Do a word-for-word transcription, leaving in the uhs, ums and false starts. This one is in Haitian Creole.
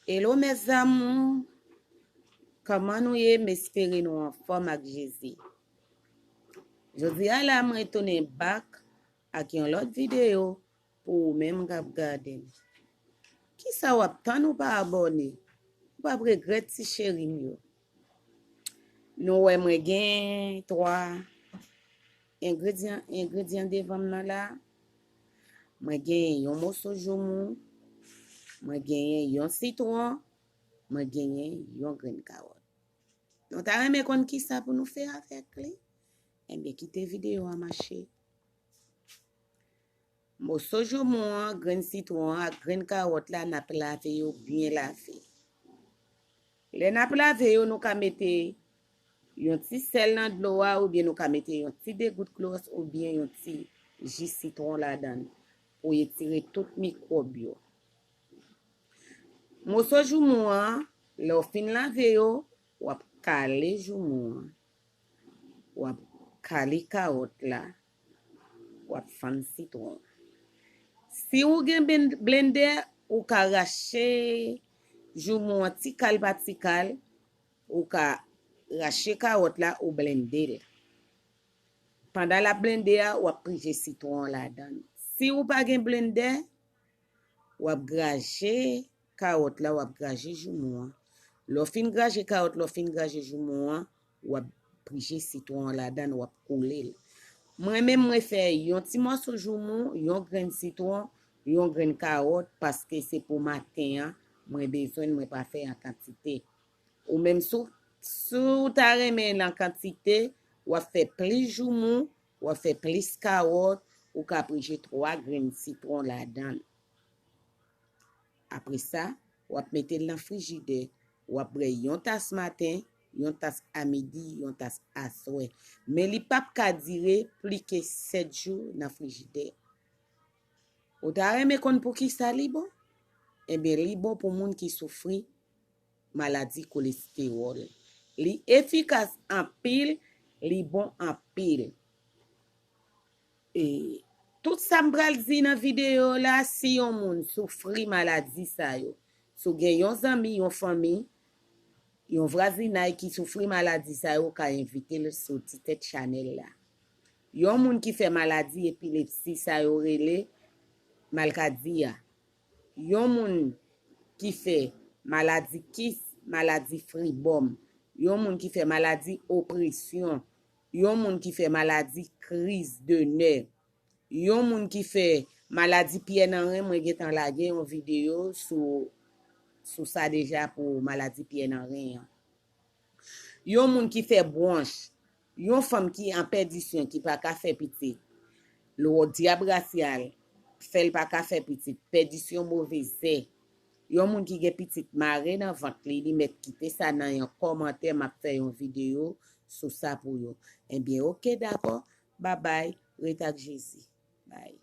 Hello mes amours, kòman nou ye? M espere nou anfòm ak Jezi. Jodi a la, mwen tounen back ak yon lòt videyo pou ou menm k ap gade m. Kisa w ap tann ou pa abòne? Ou p ap regrèt ti cheri m yo. Nou wè mwen gen twa engredyan, engredyan devan m nan la. Mwen gen yon moso joumou, mwen genyen yon sitwon, mwen genyen yon grenn kawòt. Nou ta renmen konn kisa pou nou fè avèk li? Ebyen, kite videyo a mache. Moso joumou an, grenn sitwon an ak grenn kawòt la, n ap lave yo byen lave. Lè n ap lave yo, nou ka mete yon ti sèl nan dlo a, oubyen nou ka mete yon ti degout klòs oubyen yon ti ji sitwon ladan l pou etire tout mikwòb yo. Moso joumou an, lè w fin lave yo, w ap kale joumou an. W ap kale kawòt la, w ap fann sitwon. Si ou gen ben- blendè, ou ka rache joumou an ti kal pa ti kal, ou ka rache kawòt la, ou blende l. Pandan l ap blende a, w ap prije sitwon an ladan l. Si ou pa gen blendè, w ap graje kawòt la, w ap graje joumou an. Lè w fin graje kawòt la, w fin graje joumou an, w ap prije sitwon an ladan l, w ap koule l. Mwen menm, mwen fè yon ti mòso joumou, yon grenn sitwon, yon grenn kawòt, paske se pou maten an, mwen bezwen l, mwen pa fè an kantite. Ou menm, si w, si w ta renmen l an kantite, w ap fè plis joumou, w ap fè plis kawòt, ou ka prije twa grenn sitwon ladan l. Apre sa, w ap mete l nan frijidè. W ap bwè yon tas maten, yon tas a midi, yon tas aswè. Men li p ap ka dire plis ke sèt jou nan frijidè. Ou ta renmen konn poukisa li bon? Ebyen, li bon pou moun ki soufri maladi kolestewòl. Li efikas anpil, li bon anpil. E tout sa m pral di nan videyo la, si yon moun soufri maladi sa yo, si w gen yon zanmi, yon fanmi, yon vwazinay ki soufri maladi sa yo, w ka envite l sou ti tèt chanèl la. Yon moun ki fè maladi epilepsi sa yo rele malkadi a. Yon moun ki fè maladi kis, maladi fribòm. Yon moun ki fè maladi opresyon. Yon moun ki fè maladi kriz de nè. Yon moun ki fè maladi pyè nan ren, mwen gentan lage yon videyo sou, sou sa deja pou maladi pyè nan ren an. Yon moun ki fè bwonch, yon fanm ki an pèdisyon, ki pa ka fè pitit, lòdyab rasyal fè l pa ka fè pitit, pèdisyon move zè, yon moun ki gen pitit mare nan vant li, li mèt kite sa nan yon kòmantè, m ap fè yon videyo sou sa pou yo. Ebyen, oke, dakò, babay, ret ak Jezi. Bay.